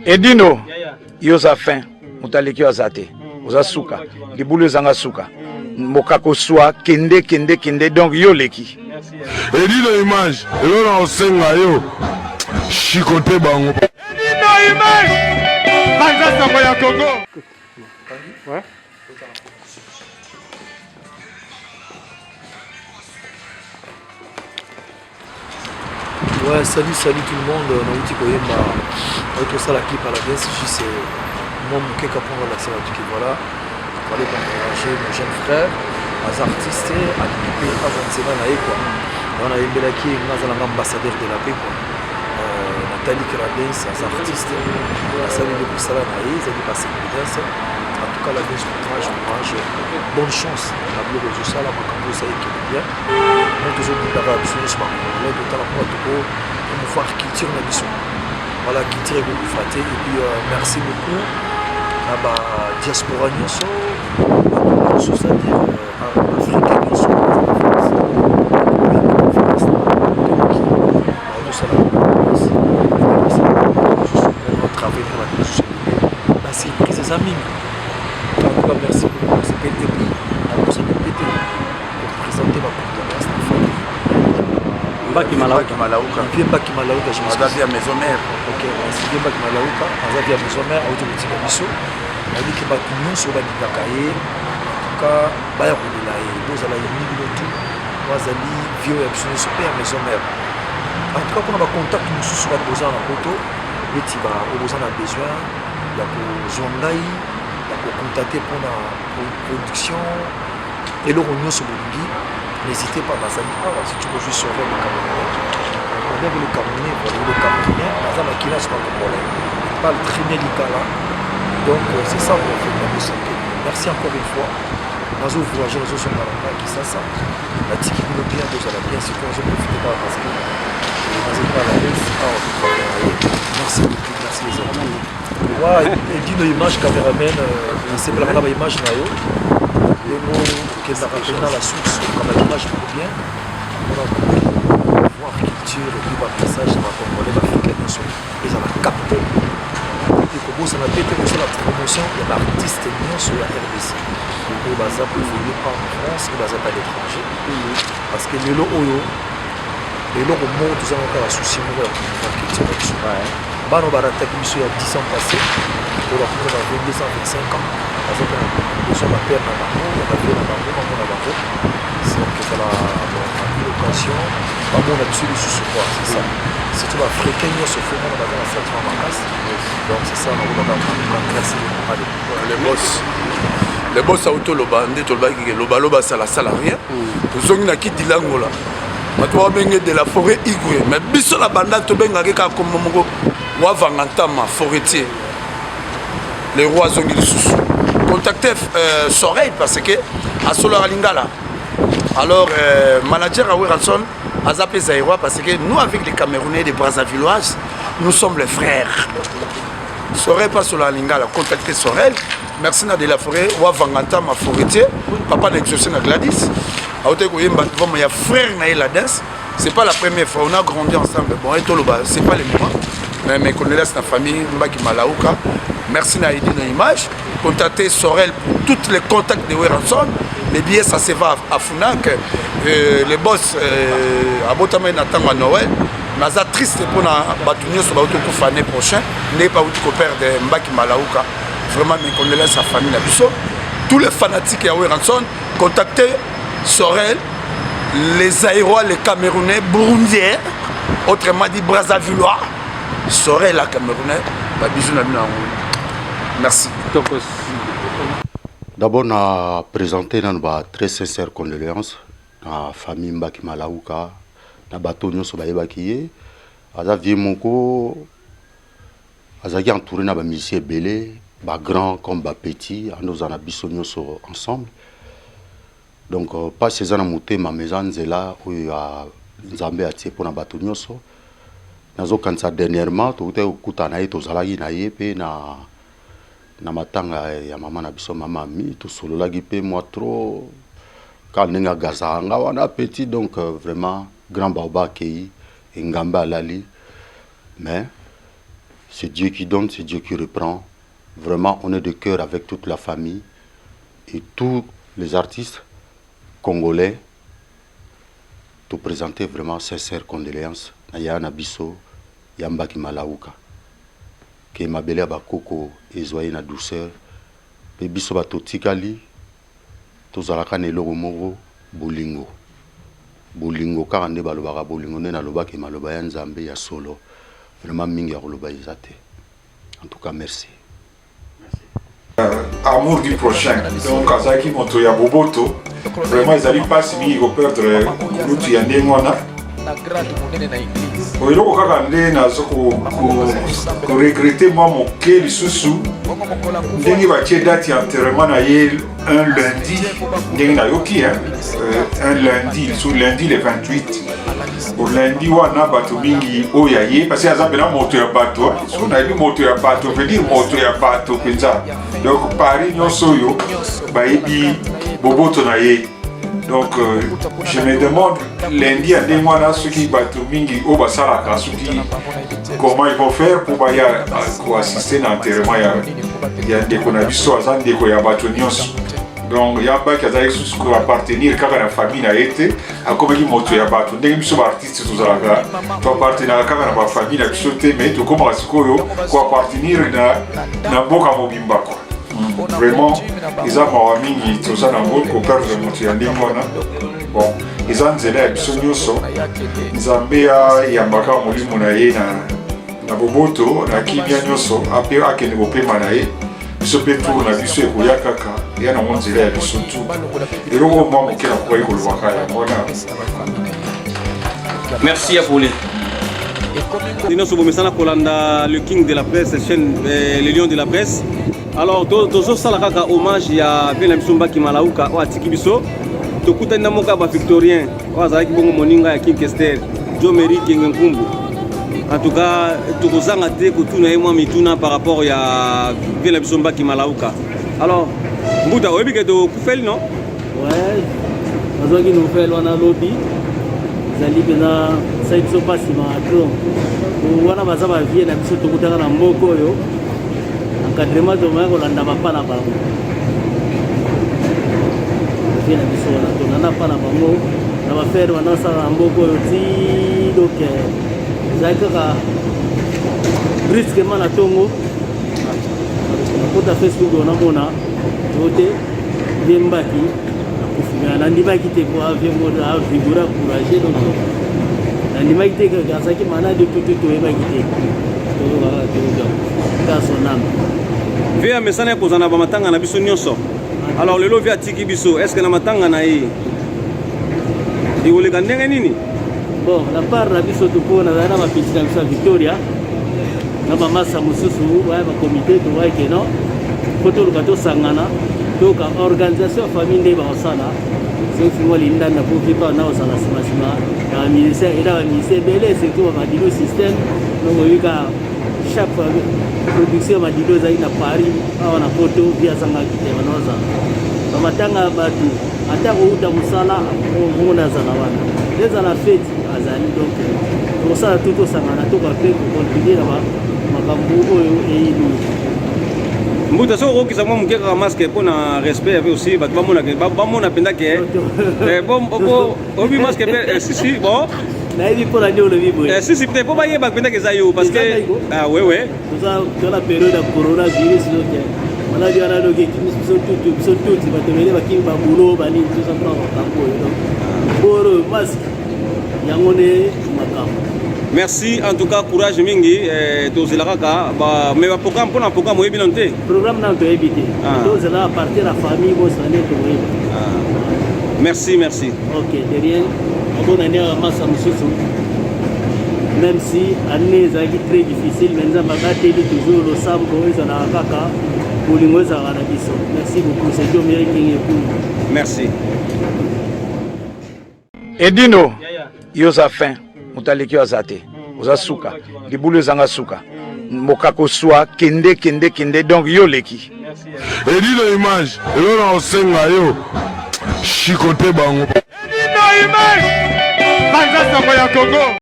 Edino, yo oza fin, moto aleki yo aza te, oza suka, libulu ezanga suka, mboka koswa, kende kende kende, donc yo oleki. Edino image, eloko na kosenga yo, chicote bango. Edino image, panza sango ya Congo. Ouais. Ouais, salut, salut tout le monde. Nauti koyemba, nauti kosala clip à la danse, juste moi moke ka pour relaxer bato ke voilà. Fallait encourager mon jeune frère, aza artiste, alingi mpe azwa nzela na ye quoi. Wana nayembelaki ye, nga aza nanga ambassadeur de la paix quoi. Euh, natali ke la danse aza artiste, asali nde mosala na ye, ezali ba danse. En tout cas, la danse, courage, courage, bonne chance. Na biloko ozosala makambo osala ekende bien. Moi tozobundaka biso nyonso bacongolais totala mpo toko promouvoir culture na biso. Voilà, culture ekokufa te. Et puis euh, merci beaucoup na ba diaspora nyonso, bato nyonso, c'est-à-dire euh, africain nyonso baza na France. France tokoki bazosala conférence, travail mpo bato mosusu ebele, ba surprise eza mingi. En tout cas, merci beaucoup, nasepeli. Et puis nabosani mpe te kopresente ba condoléance na famille Mbaki Malauka. Malauka. Vieux Mbaki Malauka, je Aza via maison mère. Ok, merci. Vieux Mbaki Malauka, aza via maison mère, auti kotika biso. Nayebi ke bato nyonso balingaka ye, en tout cas baya kolela ye, bozala uni bino tout. Po azali vieux ya biso nyonso mpe ya maison mère. En tout cas mpona ba contact mosusu bato boza na poto, neti ba oyo boza na besoin ya kozwa ngai, ya kocontacte mpona production, eloko nyonso bolingi, n'hésitez pas, nazali awa. Surtout kozwi Sorel le Camerounais, on le Camerounais, voilà, le Camerounais aza makila sur congolais, il parle très bien lingala, donc euh, c'est ça qu'on fait na biso. Merci encore une fois, nazo voyager, nazozonga na nga Kisasa, natiki bino bien, bozala bien, surtout nazo profite kaka parce que nazali na la baisse awa totravaille na ye. Merci beaucoup, merci les amis. Ouais, Edino image cameraman, nasepelaka na baimage na yo ndenge okendaka mpena la source, okanga image moko bien mpona voir culture et puis bamessage na bacongolais, baafricain nyonso ezala capte. Ekobosana mpe te kosala promotion ya baartiste nyonso ya RDC oyo baza koévolue pas en France, oyo baza pas à l'étranger, parce que lelo oyo eloko moko toza na kaka souci moko ya promouvoir culture na biso. Bana oyo barataki biso ya 10 ans passé, oyo bakomi na ba 22 ans, 25 ans, baza mpe na besoin bapere na bango, ya bavie na bango, bamona bango. Donc ezala une occasion bamona biso lisusu quoi, c'est ça. Surtout baafricain nyonso fo mona baza na sentiment makasi. Donc c'est ça, nakolobaka. En tout cas, merci beaucoup, allez. Le boss, le boss auti oloba nde tolobaki ke lobaloba asalasala rien. Tozongi na kidilangola, bato babenge de la forêt igwe, mais biso na banda tobengaki kaka kombo moko, wavanga ntama foretier, le roi azongi lisusu. Contacte euh, Sorel parce que asolaka lingala. Alors euh, manager à Werrason aza mpe zaïrois, parce que nous avec les Camerounais des Brazzavilloises, nous sommes les frères. Sorel pas sur la lingala, contactez Sorel. Merci na de la forêt wavanga ntama foretier, papa na exaucé na Gladys aote koyemba vraiment ya frère na ye la danse. C'est pas la première fois, on a grandi ensemble. Bon, et toloba, c'est pas le moment, mais mes condoléances na famille Mbaki Malauka. Merci na Edino image, contactez Sorel pour tous les contacts de Werrason. Les billets, ça se va à Funak. euh, le boss euh, abotama na ntango ya Noël. Naza triste mpona bato nyonso bauti kokufa année prochain, ndenge bauti koperdre Mbaki Malauka. Vraiment mes condoléances à famille na biso, tous les fanatiques ya Werrason, contactez Sorel, les Zaïrois, les Camerounais, Burundiens, autrement dit Brazzavillois. Sorel la Camerounais, ba bisous na bino yango. Merci. Tokos. D'abord, na présenté nanu ba très sincères condoléances na famille Mbaki Malauka, na bato nyonso bayebaki ye. Aza vieux moko azalaki entouré na bamusicien ebele, bagrand comme bapetit, ando ozala na biso nyonso ensemble. Donc mpasi eza na motema, ma eza nzela oyo ya Nzambe atie mpona bato nyonso. Nazokanisa dernièrement tokutaki kokutana na ye, tozalaki na ye mpe na matanga ya mama na biso, mama Ami, tosololaki mpe mwa trop kaka ndenge agazaka nga wana petit. Donc vraiment grand baoba akei, engambe alali, mais C'est Dieu qui donne, c'est Dieu qui reprend. Vraiment, on est de cœur avec toute la famille et tous les artistes congolais. To présenter vraiment sincère condoléances na ya na biso ya Mbaki Malauka. Ke mabele ya bakoko ezwa ye na douceur mpe biso bato tikali tozalaka na eloko moko, bolingo. Bolingo kaka nde balobaka, bolingo nde nalobaki maloba ya Nzambe ya solo. Vraiment mingi ya koloba eza te. En tout cas, merci. Amour du prochain, donc azalaki moto ya boboto. Vraiment ezali mpasi mingi koperdre kulutu ya ndenge wana. Eloko kaka nde nazo koregretter mwa moke lisusu, ndenge batie date ya enterrement na ye un lundi, ndenge nayoki un lundi, lisusu lundi le 28. Lundi wana bato mingi oyo ya ye, parce que aza mpena moto ya bato. Soki nayebi moto ya bato, veut dire moto ya bato mpenza. Donc Paris nyonso oyo bayebi boboto na ye. Donc je me demande, lundi ya ndenge wana, soki bato mingi oyo basalaka, soki comment ils vont faire mpo baya koassister na enterrement ya ndeko na biso. Aza ndeko ya bato nyonso. Donc ya Mbaki azalaki susu koappartenir kaka na famille na ye te, akomaki moto ya bato. Ndenge biso baartiste tozalaka, toappartenaka kaka na bafamille na biso te, mais tokomaka sikoyo koappartenir na mboka mobimba kwa. Vraiment eza mawa mingi toza nango koperdre moto ya ndenge wana. Bon, eza nzela ya biso nyonso. Nzambe ayambaka molimo na ye na boboto, na kimia nyonso, ape akende kopema na ye. Biso mpe tour na biso ekoya kaka, eya nango nzela ya biso tu. Eloko mwa moke nakokaki kolobaka yango wana. Merci Apolé. Nyonso bomesana kolanda le king de la presse, chaîne le lion de la presse. Alors tozosala kaka hommage ya vieux na biso Mbaki Malauka oyo atiki biso. Tokutani na moko ya bavictorien oyo azalaki bongo moninga ya King Kester, Jomeri Kenge Nkumbu. En tout cas tokozanga te kotuna ye mwa mituna par rapport ya vieux na biso Mbaki Malauka. Alors Mbuta, oyebi ke tokufeli, non? Ouais, nazwaki nouvelle wana lobi. Ezali mpenza esali biso mpasi maatro wana. Baza bavieux na biso, tokutaka na mboka oyo, encadrement, tomaya kolanda bapa na bango. Vieux na biso wana, tolanda pa na bango na bafere wana osala na mboka oyo ti. Donc ezali kaka brusquement na ntongo, nakota Facebook, namona to te vieux Mbaki akufi. Mais nandimaki te, po avieux moko avigoureux, courageux. Donc nandimaki te kaka azalaki malade to te, toyebaki te. Toyokaka toyoka ka son âme. Vieux amesana ya kozala na bamatanga na biso nyonso. Alors lelo vieux atiki biso, est ce que na matanga na ye ekoleka ndenge nini? Bon, na part na biso to, mpo nazali na bapetits na biso ya Victoria na bamasa mosusu baya bakomite, toyaki ke non, po toluka tosangana, toyoka organisation ya famille nde bakosala. Soki fingo lindanda po vipa na kozala nsima ya bamusicien, eza bamusicien ebele, surtout bamadilu système. Donc oyika chaque production ya madilu ezali na Paris awa na poto, vieux azangaki te. Wana ozala bamatanga ya bato, ata kouta mosala omona azala wana, ezala feti azali. Donc tokosala tu, tosangana, toka mpe kocontinue na makambo oyo eyini. Mbuta, soki okokisa mwa moke kaka masque mpo na respect ape aussi bato bamona mpenza ke obi masque mpe sisi. Bon. Nayebi mpo na nde olobi boye. Sisi te, mpo bayeba mpenza ke eza yo, parce que ah ouais ouais. Toza na période ya coronavirus, donc maladi wana, donc ekimisi biso tutu, biso tuti bato ebele bakimi babulo banini, toza mpona makambo oyo. Donc boro oyo masque yango nde makambo. Merci en tout cas, courage mingi. Tozela kaka mais baprogramme, mpona programme oyebi nano te? Programme nano toyebi te. Tozela à partir ya famille bosa nde tokoyeba. Merci, merci. Ok, de rien. Abona nde masa mosusu, même si année ezalaki très difficile, mais Nzambe abateli toujours. Losambo ezalaka kaka, bolingo ezalaka na biso. Merci beaucoup, c'est Diomeri King Ekulu. Merci. Edino, yo oza fin, moto aleki yo aza te. Oza suka, libulu ezanga suka, mboka koswa, kende kende kende. Donc yo oleki. Edino image, eloko na kosenga yo, shikote bango. Edino image, panza sango ya Congo.